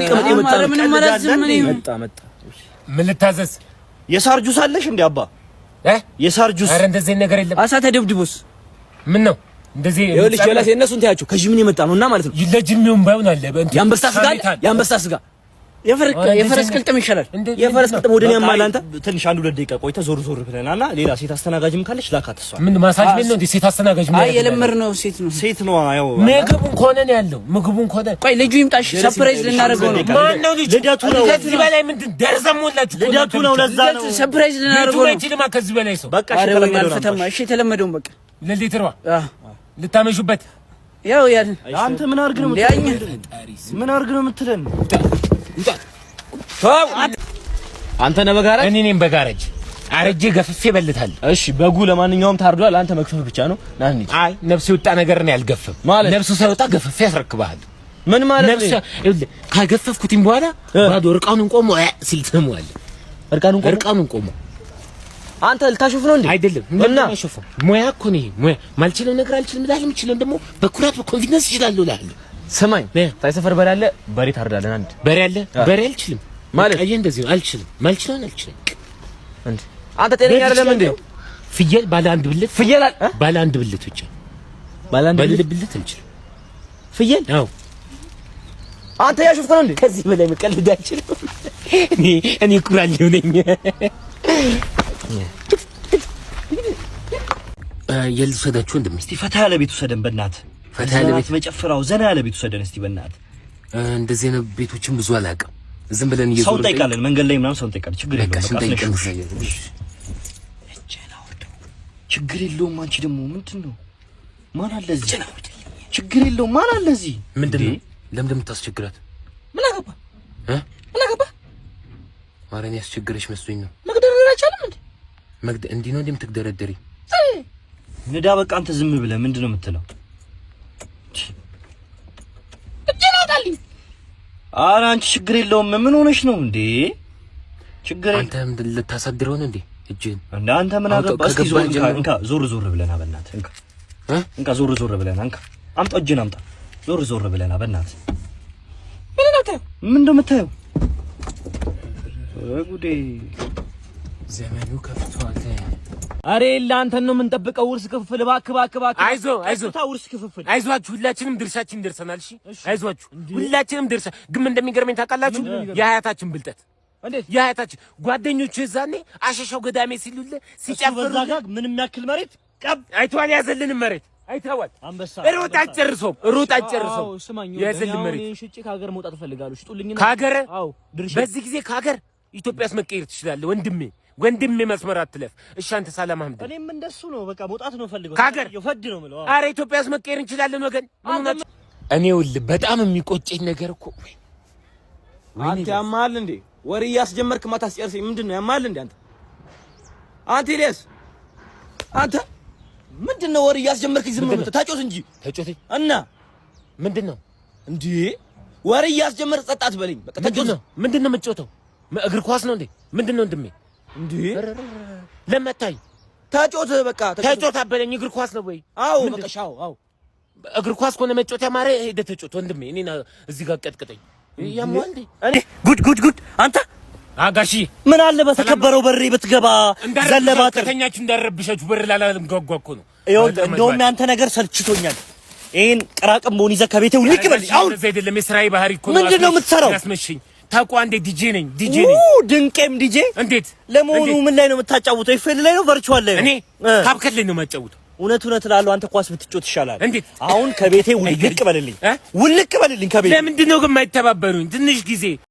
ለመቀመጥ የመጣ ነው። ምንም አላዝም እኔ። መጣ መጣ። ምን ልታዘዝ? የሳር ጁስ አለሽ እንዴ አባ? እ የሳር ጁስ። ኧረ እንደዚህ ነገር የለም። አሳ ተደብድቦስ? ምን ነው እንደዚህ? ይኸውልሽ ጀለስ፣ የእነሱን ተያቸው። ከጂምን የመጣ ነው እና ማለት ነው። ለጅሚውም ባይሆን አለ በእንትን የአንበሳ ስጋ አለ፣ የአንበሳ ስጋ። የፈረስ ቅልጥም ይሻላል። የፈረስ ቅልጥም ወደ እኔ ያማል አንተ። ትንሽ አንድ ሁለት ደቂቃ ቆይተህ ዞር ዞር ብለናልና ሌላ ሴት አስተናጋጅም ካለች ላካት እሷን። ምን ማሳጅ ቤት ነው እንዴ? ሴት አስተናጋጅ ምን አይ ያደርጋል? የለመድነው ሴት ነው። ሴት ነው ያው። ምግቡን ከሆነ ነው ያለው። ምግቡን ከሆነ ቆይ ልጁ ይምጣሽ፣ surprise ልናደርገው ነው። ማን ነው ልጁ? ልደቱ ነው። ከዚህ በላይ ምንድን ደርዘም ሞላችሁ እኮ። ልደቱ ነው፣ ለዛ ነው። Surprise ቤቱ ልናደርገው ነው። አይችልማ ከዚህ በላይ ሰው። በቃ እሺ፣ ኧረ ወይኔ የተለመደውን አልፈታም። አምጣ። እሺ የተለመደውን በቃ። ለሊትሯ አ ልታመሹበት። ያው ያን አንተ ምን አድርግ ነው ያኝ የምትለን? ምን አድርግ ነው የምትለን? አንተ ነህ በጋራጅ? እኔ ነኝ በጋራጅ። አረጄ ገፍፌ በልታለሁ። እሺ በጉ ለማንኛውም ታርዷል። አንተ መክፈፍ ብቻ ነው። ና እንሂድ። አይ ነፍስ የወጣ ነገር ነው ያልገፍም። ማለት? ነፍሱ ሳይወጣ ገፍፌ ያስረክብሃል። ምን ማለት ነፍሱ ነው? ይኸውልህ ካገፈፍኩትኝ በኋላ ባዶ እርቃኑን ቆሞ ሲል ትሰማዋለህ። እርቃኑን ቆሞ? እርቃኑን ቆሞ። አንተ ልታሾፍ ነው እንዴ? አይደለም። እና? እና ሙያ እኮ ነው ይሄ ሙያ። ማልችለው ነገር አልችልም እልሃለሁ። የምችለው ደግሞ በኩራት በ confidence እችላለሁ እልሃለሁ። ስማኝ፣ ታይ ሰፈር በሬ አለ፣ በሬ ታርዳለን። አንድ በሬ አለ፣ በሬ አልችልም። ማለት? በቃ ይሄ እንደዚህ ነው። አልችልም፣ ማልችለውን አልችልም። እንዴ አንተ ጤነኛ አይደለም እንዴ? ፍየል ባለ አንድ ብልት። ፍየል አለ እ? ባለ አንድ ብልት ብቻ። ባለ አንድ ባለ ብልት? ብልት አልችልም። ፍየል? አዎ። አንተ ያሾፍክ ነው እንዴ? ከዚህ በላይ መቀለድ አልችልም። እኔ ኩራሌው ነኝ። የልውሰዳችሁ ወንድሜ? እስቲ ፈታ ያለ ቤት ውሰደን በእናትህ። ፈታ ያለ ቤት? መጨፈራው ዘና ያለ ቤት ውሰደን እስቲ በእናትህ። እንደዚህ አይነት ቤቶችን ብዙ አላውቅም። ዝም ብለን ሰው እየዞርን እንጠይቃለን፣ መንገድ ላይ ምናምን ሰው እንጠይቃለን። ችግር በቃ የለውም። በቃ ስንጠይቅ አስነሺው። እንሰያለን። ችግር የለውም። አንቺ ደግሞ ምንድን ነው? ማን አለ እዚህ? ችግር የለውም። ማን አለ እዚህ? ምንድን ነው? ለምን እንደምታስቸግራት? ምን አገባ? እ? ምን አገባ? ኧረ እኔ ያስቸግረሽ መስሎኝ ነው። መግደርደር አይቻልም እንዴ? መግደ እንዲህ ነው እንደምትግደረደሪ? ንዳ በቃ። አንተ ዝም ብለህ ምንድን ነው የምትለው? እጄን አውጣልኝ። ኧረ አንቺ ችግር የለውም። ምን ሆነሽ ነው እንዴ? ችግር የለውም። አንተ ምንድን ልታሳድረው ነው እንዴ እጅህን? እንደ አንተ ምን አውጣው፣ አገባ? እስኪ ዞር ከገባህ ጀምሮ። እንካ፣ ዞር ዞር ብለና በእናትህ እንካ። እ? እንካ፣ ዞር ዞር ብለና እንካ። አምጣ፣ እጅህን አምጣ። ዞር ዞር ብለና በእናትህ። ምን ነው ታየው? ምን እንደምታየው? ወይ ጉዴ! ዘመኑ ከፍቷል። አሬ ለአንተን ነው የምንጠብቀው። ውርስ ክፍፍል እባክህ እባክህ እባክህ። አይዞ አይዞ። ቀጥታ ውርስ ክፍፍል። አይዟችሁ፣ ሁላችንም ድርሻችን ደርሰናል። እሺ አይዟችሁ፣ ሁላችንም ድርሻ ግን ምን እንደሚገርመኝ ታውቃላችሁ? የአያታችን ብልጠት። እንዴት? የአያታችን ጓደኞቹ የዛኔ አሸሻው ገዳሜ ሲሉልህ እሱ ሲጨፍሩ በዛ ጋር ምንም ያክል መሬት ቀብ አይተዋል። ያዘልንም መሬት አይተዋል። አንበሳ ሩጥ አትጨርሰውም፣ ሩጥ አትጨርሰውም። አዎ ስማኝ፣ የያዘልን መሬት። እኔ ሽጬ ከሀገር መውጣት እፈልጋለሁ። ሽጡልኝና ከሀገር? አዎ ድርሻ። በዚህ ጊዜ ከሀገር ኢትዮጵያ ውስጥ መቀየር ትችላለህ ወንድሜ፣ ወንድሜ መስመር አትለፍ። እሺ አንተ ሰላም አህመድ። እኔም እንደሱ ነው። በቃ መውጣት ነው ፈልገው። ከሀገር? ፈድ ነው የምለው። አረ ኢትዮጵያ ውስጥ መቀየር እንችላለን ወገን። ምን ሆናችሁ? እኔ ይኸውልህ በጣም የሚቆጨኝ ነገር እኮ አንተ ያማል እንዴ? ወሬ እያስጀመርክ ማታስጨርሰኝ ምንድን ነው? ያማል እንዴ አንተ? አንተ ኤልያስ፣ አንተ ምንድን ነው ወሬ እያስጀመርክ ዝም ብለህ ታጮት እንጂ። ተጮተኝ? እና ምንድን ነው? እንዴ ወሬ እያስጀመርክ ጸጥ አትበለኝ። በቃ ምንድን ተጮት። ነው? ምንድን ነው የምትጮተው? እግር ኳስ ነው እንዴ? ምንድን ነው ወንድሜ? እንዴ ለመታኝ። ተጮት በቃ ተጮት። ተጮት አበለኝ። እግር ኳስ ነው ወይ? አዎ። ምንድን? በቃ ሻው አዎ። እግር ኳስ ከሆነ መጮት ያማረ ሄደህ ተጮት ወንድሜ። እኔን እዚህ ጋር ቀጥቅጠኝ። ያማል እንዴ? እኔ ጉድ ጉድ ጉድ! አንተ አጋሺ። ምን አለ በተከበረው በሬ ብትገባ ዘለባጥር። ከተኛችሁ እንዳረብሻችሁ በር ላላንጓጓ እኮ ነው። ይኸውልህ እንደውም ያንተ ነገር ሰልችቶኛል። ይሄን ቅራቅንቦን ይዘህ ከቤቴ ውልቅ በል አሁን። እንደዚህ አይደለም፣ የስራዬ ባህሪ እኮ ነው። ምንድን ነው የምትሰራው? ያስመሸኝ ታውቋ እንዴ? ዲጄ ነኝ፣ ዲጄ ነኝ። ድንቄም ዲጄ። እንዴት? ለመሆኑ እንዴት? ምን ላይ ነው የምታጫውተው? FL ላይ ነው virtual ላይ ነው? እኔ CapCut ላይ ነው የማጫውተው። እውነት እውነት እላለሁ አንተ ኳስ ብትጮት ይሻላል። እንዴት? አሁን ከቤቴ ውልቅ በልልኝ። እ? ውልቅ በልልኝ ከቤቴ። ለምንድን ነው ግን የማይተባበሩኝ? ትንሽ ጊዜ